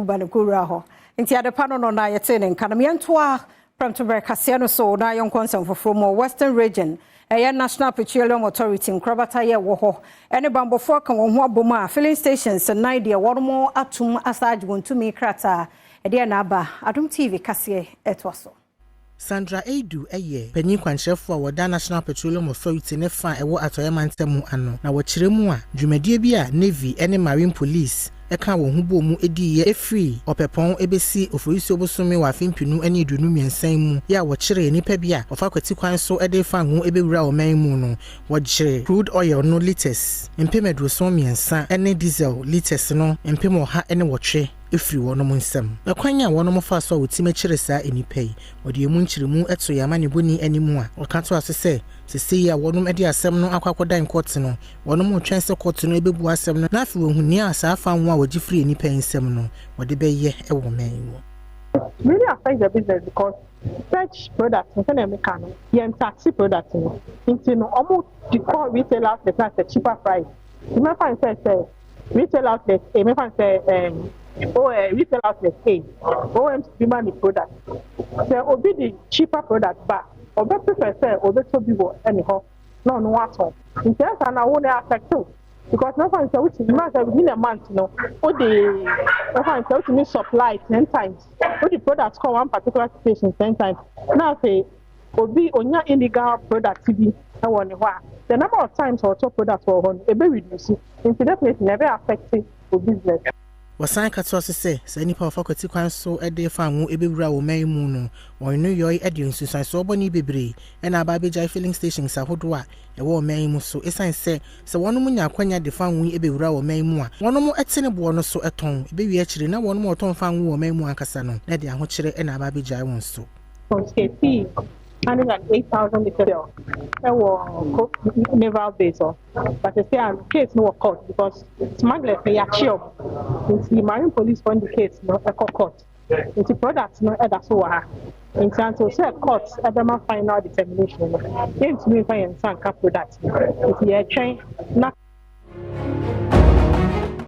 Uber no kɔwura hɔ. Nti adepa no na yɛtee ne nka no. Yɛntoa prɛmtoberɛ kaseɛ no so na yɛnkɔ nsɛm foforɔ mu. Western Region, ɛyɛ National Petroleum Authority nkorabata yɛ wɔ hɔ ɛne bambɔfoɔ ka wɔn ho abom a filling stations nan deɛ wɔn atum asa agye wɔn tumi krataa. Ɛdeɛ na aba Adom TV kaseɛ ɛtoa so. Sandra Eidu yɛ panyin kwankyerɛfoɔ a wɔda National Petroleum Authority ne fa a ɛwɔ Atɔeɛ Mantam mu ano, na wɔkyerɛ mu a dwumadie bi a Navy ne Marine Police ka wɔn ho bɔɔ mu diiɛ ɛfiri Ɔpɛpɔn bɛsi Oforisuo bosome wɔ afe 2023 mu yɛ a wɔkyeree nnipa bi a wɔfa kwati kwan so de fa ngo bɛwura ɔman mu no, wɔgyee crude oil no litres 73,000 ne diesel litres no 108 firi wɔnom nsam. Ɛkwan a wɔnom faa so a wɔtumi kyere saa nnipa yi, wɔde emu nkyerɛmu to yɛn amanebɔni anim a ɔka toa so sɛ, seesei a wɔnom de asɛm no akɔ akɔdan kɔɔte no, wɔnom retwɛn sɛ kɔɔte no bɛbu asɛm no na afei wɔahu nea saa fango a wɔgye firi nnipa yi nsam no wɔde bɛyɛ wɔ ɔman yi mu. Really affect the business because such products no, sɛnea meka no, yɛn tax product no nti no, ɔmo de kɔ retail outlet na sɛ cheaper price. Nti mɛfa n sɛ retail outlet A, mɛfa n sɛ o retail outlet A, OMC bi ma ne product sɛ obi de cheaper product ba, ɔbɛ prefer sɛ ɔbɛtɔ bi wɔ ɛne hɔ na ɔno atɔn. Nti ɛsa na wo na affect o, because mɛfa n sɛ wotumi ma sɛ within a month no, wode mɛfa n sɛ wotumi supply 10 times, wode product kɔ one particular station 10 times, na afei obi onya illegal product bi ɛwɔ ne hɔ a, the number of times ɔtɔ product wɔ hɔ no ebe reduce. Nti definitely na ɛbɛ affect o business. Wɔsan ka toa so sɛ saa nnipa a wɔfa kwati kwan so de fa ngo bɛwura wɔ man mu no, wɔn nneyɔe de nsunsuansoɔ bɔne bebree ɛna aba abɛgyae filling stations ahodoɔ a ɛwɔ ɔman yi mu so, ɛsiane sɛ wɔnom nya akwanya de fa ngo yi bɛwura wɔ man mu a, wɔnom te ne boɔ no so tɔn ɛbɛwie akyire na wɔnom a wɔtɔn fa ngo wɔ man mu ankasa no na de ahokyerɛ ɛna aba abɛgyae wɔn so. Confiscate 108,000 litres ɛwɔ naval base hɔ, but ɛsɛ a case no wɔ court because smugglers no yɛakye ɔmo, nti Marine Police fɔ de case no ɛkɔ court, nti product no ɛda so wɔ ha. Nti until sɛ court ɛbɛma final determination no, yɛntumi nfa yɛn nsa nka product no, nti yɛtwɛn na.